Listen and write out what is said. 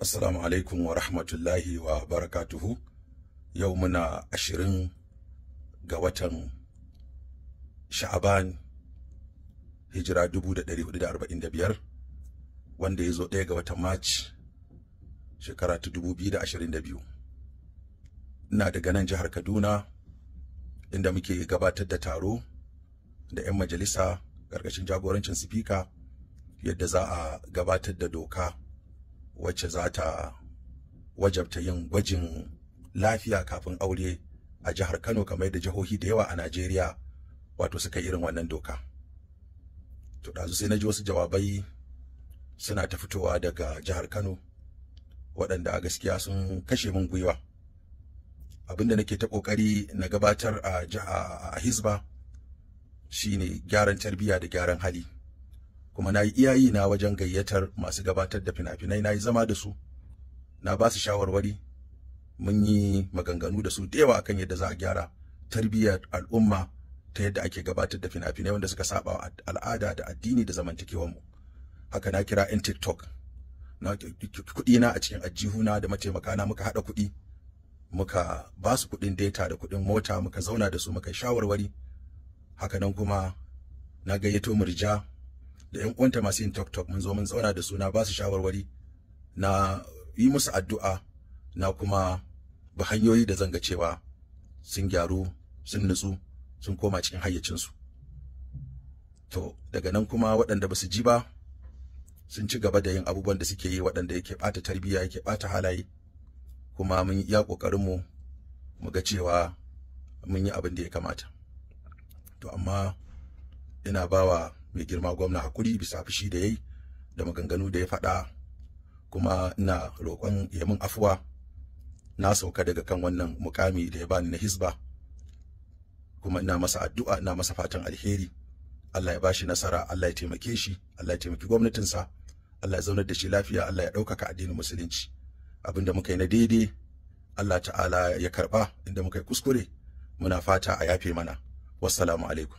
Assalamu alaikum wa rahmatullahi wa barakatuhu. Yau muna 20 ga watan Sha'aban, hijira 1445, wanda ya zo 1 ga watan March shekara ta 2022. Ina daga nan jihar Kaduna, inda muke gabatar da taro da 'yan majalisa ƙarƙashin jagorancin sifika, yadda za a gabatar da doka wacce za ta wajabta yin gwajin lafiya kafin aure a jihar Kano, kamar yadda jihohi da yawa a Najeriya wato suka irin wannan doka. To ɗazu sai na ji wasu jawabai suna ta fitowa daga jihar Kano waɗanda a gaskiya sun kashe min gwiwa. Abinda nake ta ƙoƙari na gabatar a Hizba shine gyaran tarbiyya da gyaran hali. Kuma na yi iyayi na wajen gayyatar masu gabatar da fina-finai, na yi zama da su, na ba su shawarwari, mun yi maganganu da su da yawa akan yadda za a gyara tarbiyyar al'umma ta yadda ake gabatar da fina-finai wanda suka saba wa al'ada da addini da zamantakewar mu. Haka na kira 'yan TikTok, na kuɗi na a cikin ajihuna da mataimaka na muka haɗa kuɗi, muka ba su kuɗin data da kuɗin mota, muka zauna da su muka shawarwari. Haka nan kuma na gayyato Murja da ƴan uwanta masu yin TikTok, mun zo mun zauna da su, na ba su shawarwari, na yi musu addu'a, na kuma bi hanyoyi da zanga cewa sun gyaru, sun nutsu, sun koma cikin hayyacinsu. To daga nan kuma waɗanda ba su ji ba sun ci gaba da yin abubuwan da suke yi waɗanda yake ɓata tarbiyya, yake ɓata halaye. Kuma mun iya ƙoƙarinmu mu ga cewa mun yi abin da ya kamata. To amma ina bawa mai girma gwamna hakuri bisa fushi da yayi da maganganu da ya faɗa, kuma ina roƙon ya min afuwa. Na sauka daga kan wannan mukami da ya bani na Hizba, kuma ina masa addu'a, ina masa fatan alheri. Allah ya bashi nasara, Allah ya taimake shi, Allah ya taimaki gwamnatinsa, Allah ya zaunar da shi lafiya, Allah ya ɗaukaka addinin musulunci. Abinda muka yi na daidai Allah ta'ala ya karɓa, inda muka yi kuskure muna fata a yafe mana. Wassalamu alaikum.